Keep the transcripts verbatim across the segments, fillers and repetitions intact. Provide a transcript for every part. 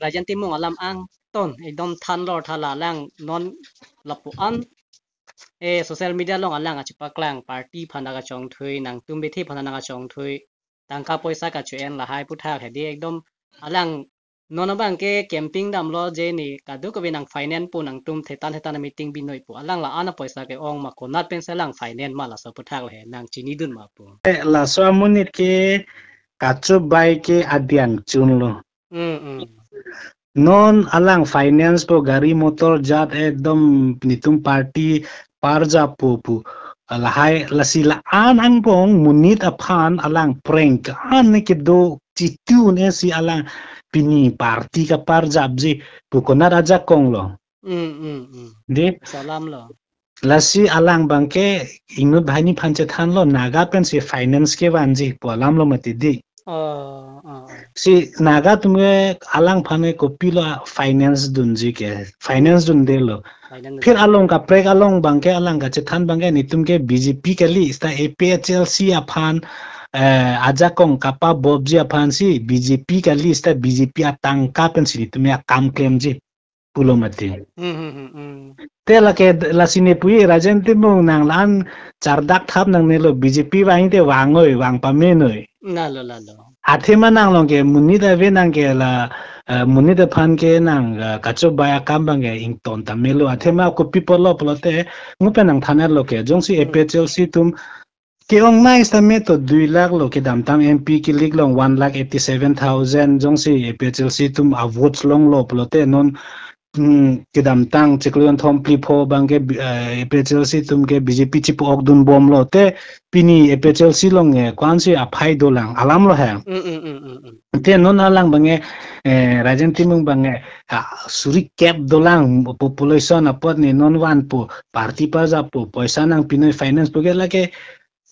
Rajen Timung alam angton ekdom than lor tha la alang non lapu-an, eh, social media along alang kachepaklang, party aphan ta kachongthui, nangtum bethe aphan ta kachongthui, tangka poisa kacho-en lahai aputhak hedi ekdom alang non abang ke campaign damlo je ne kadokave nang finance po, nangtum thetan thetan meeting binoi po, alang la-an apoisa ke-ong ma, konat pensi alang finance ma, laso aputhak le nang chinidun ma po. Eh, laso amonit ke kachobai ke adiang chunlo. Mm, mm. Non alang finance po, gari motor jat ekdom netum party parjap po pu. Lahai lasi la-an angbong monit aphan alang prank an ne kedo chitun esi alang pini party kaparjapji pu konat ajakong lo. Mm, mm, mm. Dei? Salam lo. Lasi alang abang ke inut banghini aphan chethanlo, Naga pensi finance kevanji pu alam lo mati dei. Oh, oh, oh. Si Naga atum ke alang aphan ke kopilo finance dunji ke, finance dundelo. Finance. Phir along kaprek along abang ke alang kachethan abang ke netum ke B J P kali seta A P H L C aphan, eh, ajakong kapabopji aphansi B J P kali seta B J P atangka pensi netum akam klemji pulo mati. Hmm, hmm, hmm, hmm. Te lake lasi ne pu-i Rajen Timung nang la-an chardak thap nangnelo, B J P vang te vangoi, vang pamenoi. Lalo, lalo. Athema nang along ke monit ave nang ke la, eh, monit aphan ke nang, eh, kachobai akam abang ke ington ta melo. Athema kopi pulo pulote, ngu pen nang than-etlo ke, jongsi Hmm. A P H L C atum ke-ong nai seta me to dui lakh lo, kedamtang M P kilik along one lakh eighty seven thousand, jongsi A P H L C atum a-votes longlo pulote non, hmm, kedamtang chiklo kethom phli pho abang ke, eh, A P H L C atum ke B J P chipu-ok dunbomlo te pini A P H L C along, eh, ko-ansi aphai dolang alam lo he. Mm, mm, mm, mm, mm. Te non alang abang ke, eh, Rajen Timung abang ke, ah, suri kep dolang population apot ne non vanpo, party parjappo, poisa nangpinoi finance pu ke lake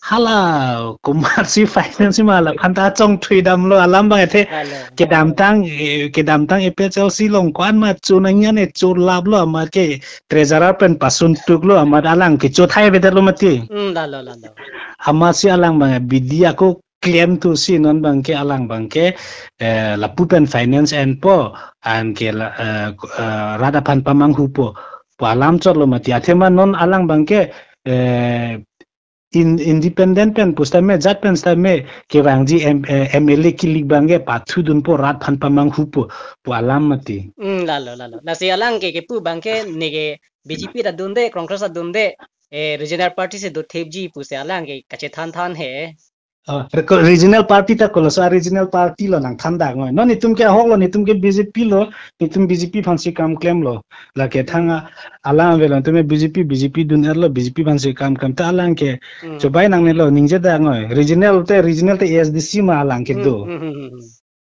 hala komatsi finance ma la aphan ta chongthui damlo alam abang ke the. Lalo. Kedamtang, eh, kedamtang A P H L C along ko-an ma chun nangji ne chun laplo amat ke treasurer pen pasuntuklo amat alang ke chothai bedet lo mati. Hmm, lalo, lalo. Amatsi alang abang ke bidi ako klemthusi non abang ke alang abang ke, eh, lapu pen finance enpo, anke la, eh, eh, rat aphan pamanghupo pu alam chotlo mati. Athema non alang abang ke, eh, in-, independent pen pu seta me, jat pen seta me, kevangji M-, eh, M L A kilik abang ke pathudunpo, rat aphan pamanghupo pu alam mati. Hmm, lalo, lalo. Lasi alang ke kepu abang ke ne ke B J P ta dunde, Congress ta dunde, eh, regional party si dothepji pusi alang ke kachethan than he. Oh, reko-, regional party ta kolo, so regional party lo nang than dangoi. Non netum ke ahok lo, netum ke B J P lo, netum B J P aphansi kam klemlo. Lake thang a-, alang avelo, netum B J P, B J P dun-etlo, B J P aphansi kam klem ta alang ke Hmm. chobai nangnelo, ningje dangoi. Regional te, regional te A S D C ma alang ke Hmm, do. hmm, hmm, hmm, hmm.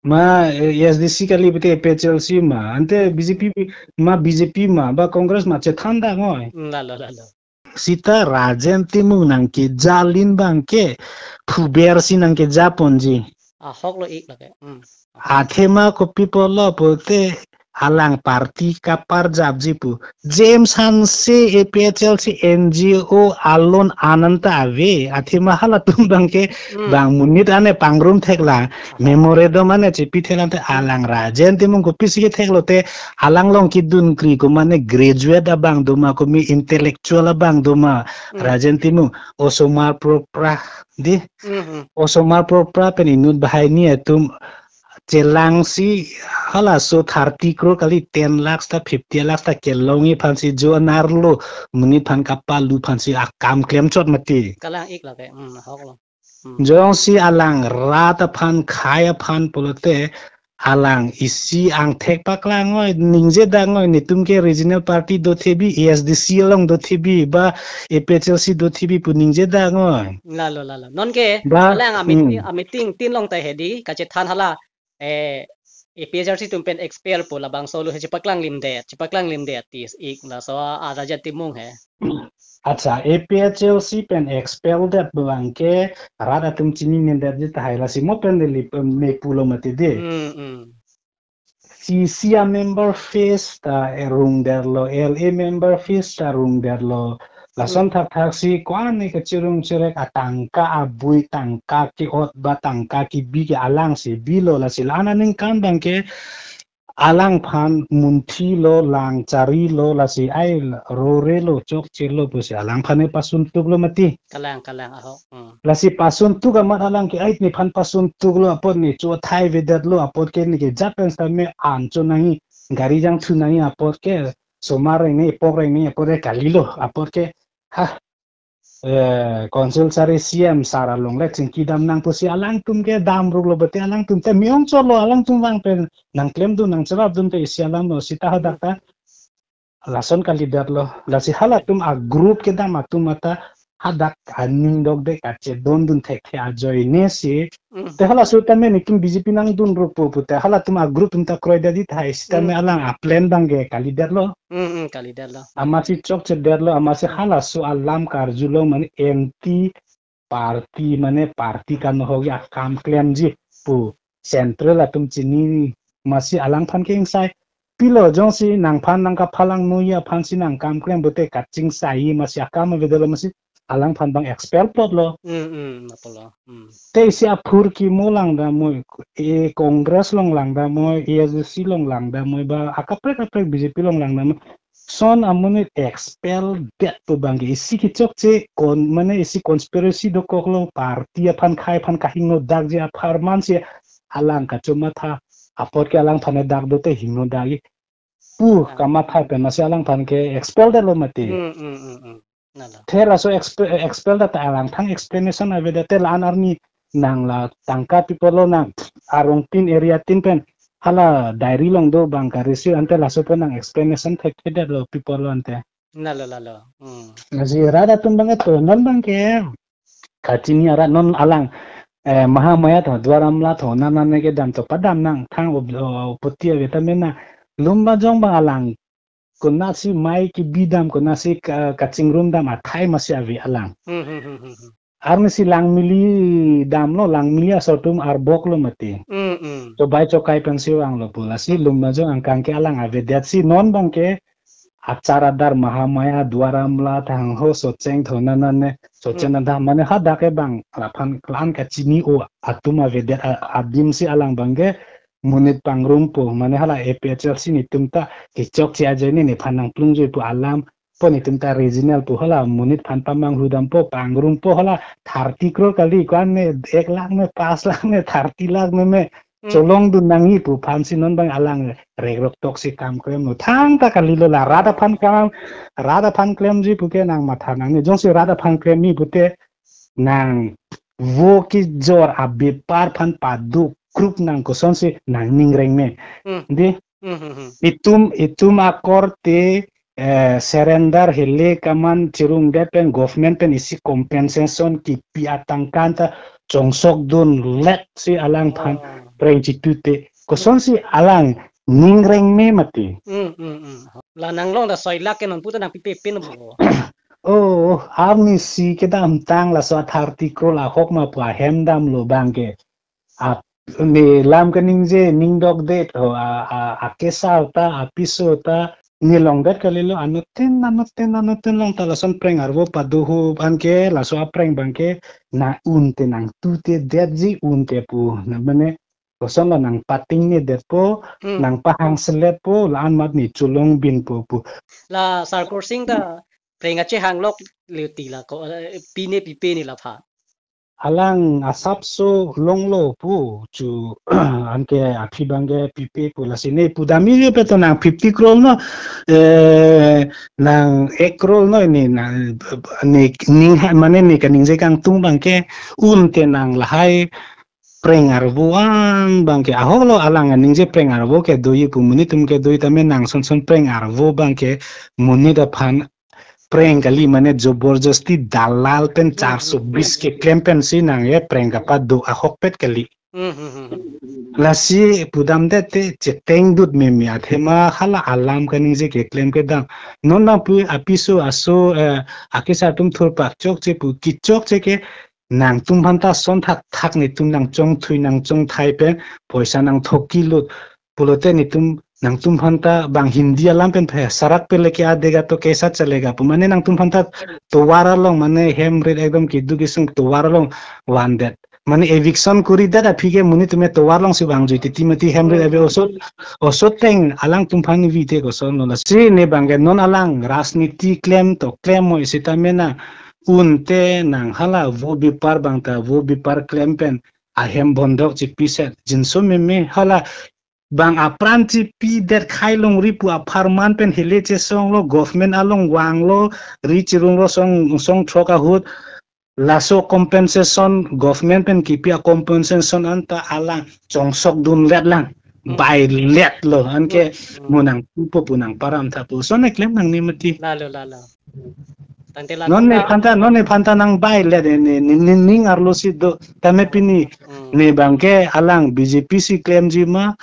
Ma, eh, A S D C kali pute A P H L C ma, ante B J P ma, B J P ma, ba Congress ma chethan dangoi. Hmm, lalo, lalo. Seta Rajen Timung nangkeja lin abang ke phubersi nangkeja ponji. Ahok lo ik lake. Hmm. Athema kopi pulo pulote alang party kaparjapji pu. James Hanse A P H L C N G O alon ananta ave. Athema halatum abang ke Hmm. bang monit ane pangrum thek la. Memorandum ane chepi thek la te alang Rajen Timung kopisi kethek lote alang along kedunkri komat ne graduate abang doma, komi intellectual abang doma, Hmm. Rajen Timung osomar propra dei. Hmm, hmm. Osomar propra pen inut banghini atum chelangsi halaso thirty crore kali, ten lakhs ta fifty lakhs ta kelongji aphansi jo anerlo monit aphan kapalu aphansi akam klemchot mati. Kalang ik lake. Hmm, ahok lo. Hmm. Jongsi alang rat aphan khai aphan pulote alang isi angthek paklangoi, ningje dangoi, netum ke regional party dothebi, A S D C along dothebi, ba A P H L C dothebi pu ningje dangoi. Lalo, lalo. Non ke, Ba, alang a meeting, hmm. a meeting tin along ta hedi, kachethan hala, eh, A P H L C atum pen expel pu labangso lo he chepaklang limdet, chepaklang limdet ti ik laso a Rajen Timung he. Accha, A P H L C pen expel det abang ke rat atum chini nindetji tahai, lasi mo pen neli, em, me pulo mati dei. Hmm, hmm. C C a member fees ta, eh, rungdetlo, L A member fees ta rungdetlo. Lason Hmm. thakthaksi ko-an ne kachirung chirek atangka abui, tangka ke-ot ba tangka kebi ke alangsi bilo, lasi la-an aningkan abang ke alangphan munthilo, lang charilo, lasi ai rorelo, chokchelo pusi alangphan e pasuntuklo mati. Kalang, kalang, aho. Hmm. Lasi pasuntuk amat alang ke ai nephan pasuntuklo apot ne cho thai avedetlo apot ke ne ke japen same an cho nangji, gari jangthu nangji apot ke somar reng ne epok reng ne apot ke kalilo apot ke ha eh, Council sari C M sar along le chingki dam nang pusi alangtum ke damruklo bete alangtum te me-ong cholo alangtum vang pen nangklemdun nangcherapdun te isi alam lo sita hadak ta lason kalidetlo. Lasi halatum a group kedam atum ata hadak aning dokde kachedondun thekthe ajoine si. Hmm. Te halaso tame netum B J P nangdunrukpo pute halatum a group atum ta kroidetji thai sitame Hmm. alang a plan abang ke kalidetlo. Hmm, hmm, kalidetlo. Amatsi chokchedetlo, amatsi halaso alam karjulong mane anti party mane party kanohok akam klemji pu central atum chini amatsi alangphan ke ingsai pilo jongsi nangphan nangkaphalang noi aphansi nangkam klem pute kachingsai amatsi akam avedetlo amatsi alangphan abang expel plotlo. Hmm, hmm, apotlo. Hmm. Te isi aphurkimo langdamnoi, e Congress along langdamnoi, A S D C along langdamnoi, ba akaprek kaprek B J P along langdamnoi. Son amonit expel detpo abang ke isi kechokche kon mane isi conspiracy dokoklo party aphan khei aphan kahingno dakji apharman si alang kachomatha apot ke alangphan e dak dote hingno dakji pu Ah. kamatha pen amatsi alangphan ke expel detlo mati. Hmm, hmm, hmm, hmm. Nalo. Te laso exp-, expel det ta alangtang explanation avedet te la-an arni nang la tangka pi apotlo nang arong tin area tin pen hala diary along do abang ka receive ante laso pen nang explanation thekthedetlo pi apotlo ante. Nalo, lalo. Hmm. Lasi rat atum abang ke to non abang ke kachini arat non alang eh, Mahamaya tho, Duar Amla tho, nana ne kedam to padam nangthang op-, o-, opoti ave tame na Lumbajong abang alang konatsi mei kebi dam konatsi ka-, kachingrum dam athai amatsi ave alang. Hmm, hmm, hmm, hmm, hmm. Arnisi Langmili damlo, Langmili aso atum arboklo mati. Hmm, hmm. Chobai chokai pensi vanglo pu. Lasi Lumbajong angkang ke alang avedetsi non abang ke achar adar Mahamaya, Duar Amla, Thangho, Socheng, Thonanane, Socheng Hmm. nada mane hadak ke abang laphan klan kachini-o atum avedet a-, adimsi alang abang ke monit pangrumpo, mane hala A P H L C netum ta kechokche ajoine nephan nangplungjoi pu alam po netum ta regional pu hala monit aphan pamanghudampo pangrumpo hala thirty crore kali ko-an me ek lakh me, pas lakh me, thirty lakh me me Hmm. cholongdun nangji pu aphansi non abang alang rekrok toksi kam klemlo thangta kalilo la rat aphan kam rat aphan klemji puke nang matha nangne jongsi rat aphan klemji pute nang vo kejor abepar aphan pado krup nang kosonsi nangning rengme. Hmm. Di Hmm, hmm, hmm. itum itum akorte eh, surrender hele kaman chirungdet pen government pen isi compensation kipi atangka ta chongsokdun let si alangphan Oh. preng chitute. Kosonsi alang ning rengme mati. Hmm, hmm, hmm. La nanglong ta soi lakh ke non puta nangpipe pen bo. Oh, arnisi kedamtang laso thirty crore ahok ma pu ahem damlo abang ke. A, ne lam kaningje ning dokdet ho, a, a, akesar ta, apiso ta, ne longdet kalilo, anuttin, anuttin, anuttin along ta lason preng arvo pado ho abang ke, laso apreng abang ke, na un te nangtute detji un te pu, na mane, kosonlo nangpatingnedetpo, Hmm. nangpahangseletpo, la-an amat ne cholongbinpo pu. La Sarkar Singh ta preng ache hanglok liuti la ko, eh, pine pipe ne laphan. Alang asapso longlo pu chu anke aphi abang ke pipe pu lasi ne pudamji pe to nang fifty crore no, eh, nang ek crore no ne nang ne ning ha mane ne kaningje kangtung abang ke un te nang lahai preng arvo an abang ke ahok lo alang aningje preng arvo ke doji pu monit atum ke doji tame nang son son preng arvo abang ke monit aphan preng kali mane joborjosti dalal pen Hmm, hmm, hmm. char so bis keklem pensi nang e preng kapado ahokpet kali. Hmm, hmm, hmm, hmm. Lasi pudamdet te chetengdut meme athema hala alam kaningje keklem kedam. Non nang pu apiso aso, eh, akesar atum thurpak chokche pu kichokche ke nangtum aphanta son thakthak netum nangchongthui nangchongthai pen poisa nangthokkilut. Pulote netum nangtum aphanta bang Hindi alam pen phe sarak pe leke adega to kaisa chalega pu mane nangtum aphanta tovar along mane hem rit ekdom keduk kesung tovar along vandet. mane eviction kuri det aphi ke monit atum tovar along si vangjuite ti mati hem rit ave osot, osot teng alangtum aphan vi te koson lo lasi ne bang ke non alang rajniti klem to klem mo isi ta mena un te nang hala vo bipar bang ta vo bipar klem pen ahem bondok chipi set jinso meme hala bang apran chipi det khai longri pu apharman pen hele chesong lo government along vang lo ri chirung lo song song throk ahut laso compensation government pen kipi a compensation anta alang chongsok dun let lang Hmm. bai let lo anke Hmm. mo nangpupo pu nangparam tha pu son eklem nang ni mati. Lalo, lalo. Tangte la Non ne kota- phanta, non ne phanta nang bai let ne, ne, ne, ne ning arlo si do. Tame pini, Hmm. ne bang ke alang B J P si klemji ma,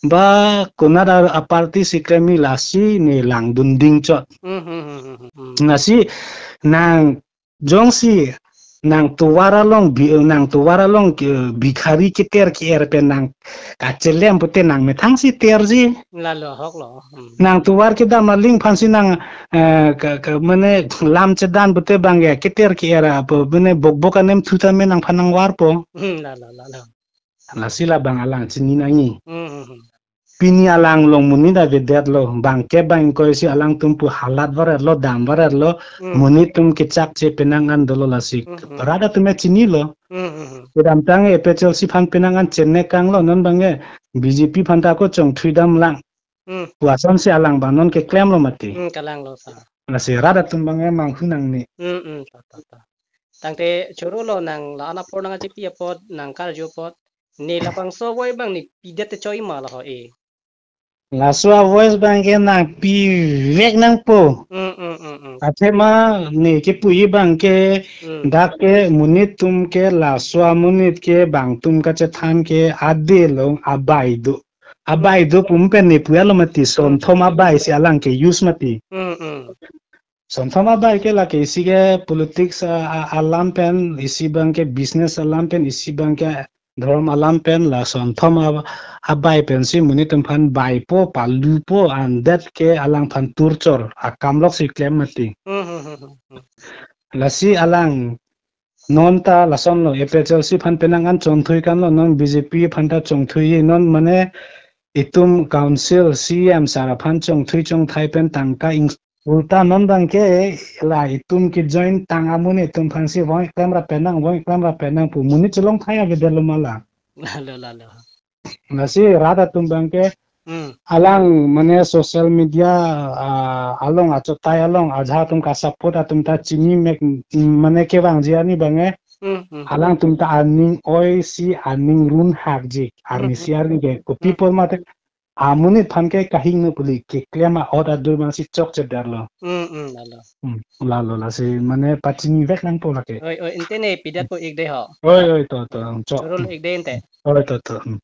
ba konat a, a party si klemji lasi ne langdun ding chot. Hmm, hmm, hmm, hmm, hmm. Lasi nang jongsi nang tovar along bi, nang tovar along ke, bikhari keter ke-er pen nang kachelem pute nang methang si terji. Lalo ahok lo. Hmm. Nang tovar kedam aling aphan si nang, eh, ke, ke, mane lam chedan pute bang ya keter ke-er apo mane bok bok anem thu ta me nangphan nangvarpo. Hmm, lalo, lalo. Lasi labang alang chini nangji. Hmm, hmm, hmm. Pini alang along monit avedet lo, bang ke bang ingkoi si alangtum pu halat varet lo, dam varet lo, Hmm. monit atum kechak che penang an dolo lasi. Hmm, hmm. Rat atum me chini lo. Hmm, hmm, hmm. Kedamtang A P H L C aphan penang an chenne kang lo, non bang ke B J P aphan ta ko chongthui dam lang. Hmm. Pu ason si alang bang non keklem lo mati. Hmm, kalang lo sa. Lasi rat atum bang ke manghu nang ni. Hmm, hmm, ta, ta, ta. Tangte choro lo nang la-an apor nang achipi apot, nang karju apot. Ne labangso avoice bang ne pidet te choi ma la ho e. Laso avoice bang ke nang pivek nangpo. Mm, mm, mm, mm. Athema ne kepuji bang ke Mm. dak ke monit atum ke laso amonit ke bang atum kachethan ke ade long abai do. Abai do pu pen ne puya lo mati sonthom abai si alang ke use mati. Mm, mm. Sonthom abai ke lake isi ke politics a, a, alam pen, isi bang ke business alam pen, isi bang ke dhorom alam pen, la sonthom a, abai pen si monit atum aphan baipo, palupo, andet ke alang aphan torture akam lok si klem mati. Hmm, hmm, hmm, hmm, hmm. Lasi alang non ta lason lo A P H L C aphan penang an chongthui kan lo, non B J P aphan ta chongthui non mane itum council C M sir aphan chongthui chongthai pen tangka ing ulta non bang ke la itum ke join tang amonit atum aphan si vong klem ra penang, vong klem ra penang pu monit chelong thai avedet lo ma la. Lalo, lalo. Lasi rat atum bang ke Hmm. alang mane social media, ah, along achotai along ajahak atum ka support atum ta chini mek mane kevangji arni bang ke Hmm, hmm. alang atum ta aning oi si aning run hakji arni Hmm, si arni ke ko hmm. people mate amonit aphan ke kahingno puli keklem a-ot adur bang si chokche det lo. Hmm, hmm, lalo. Hmm, lalo lasi mane pachinivek nangpo lake. Oi, oi, inte ne pidet po ik de ho. Oi, oi, to, to, chok. Choro lo ik de inte. Oi, to, to. Hmm.